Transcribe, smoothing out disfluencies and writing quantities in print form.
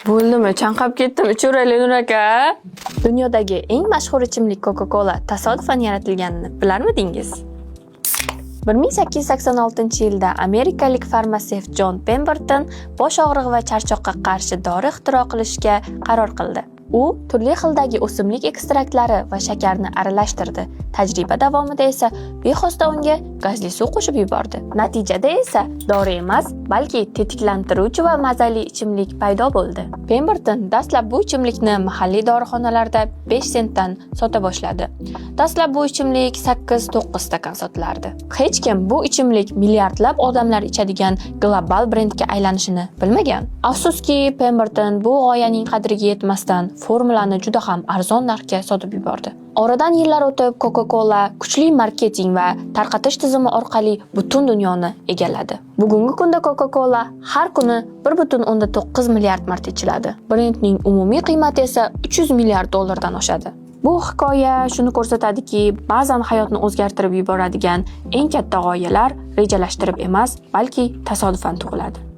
Bo'ldimi? Chanqab ketdim. Ichaveraylik, Nur aka. Dunyodagi eng mashhur ichimlik Coca-Cola tasodifan yaratilganini bilarmidingiz? 1886-yilda amerikalik farmatsevt Jon Pemberton bosh og'rig'i va charchoqqa qarshi dori ixtiro qilishga qaror qildi. U turli xildagi o'simlik ekstraktlari va shakarni aralashtirdi. Tajriba davomida esa bexosda unga gazli suv qo'shib yubordi. Natijada esa dori emas, balki tetiklantiruvchi va mazali ichimlik paydo bo'ldi. Pemberton dastlab bu ichimlikni mahalliy dorixonalarda 5 sentdan sota boshladi. Dastlab bu ichimlik 8-9 stakan sotilardi. Hech kim bu ichimlik milliardlab odamlar ichadigan global brendga aylanishini bilmagan. Afsuski, Pemberton bu g'oyaning qadriga yetmasdan formulani juda ham arzon narxga sotib yubordi. Oradan yillar o'tib, Coca-Cola kuchli marketing va tarqatish tizimi orqali butun dunyoni egalladi. Bugungi kunda Coca-Cola har kuni 1,9 milliard marta ichiladi. Brendning umumiy qiymati esa 300 milliard dollardan oshadi. Bu hikoya shuni ko'rsatadiki, ba'zan hayotni o'zgartirib yuboradigan eng katta g'oyalar rejalashtirib emas, balki tasodifan tug'iladi.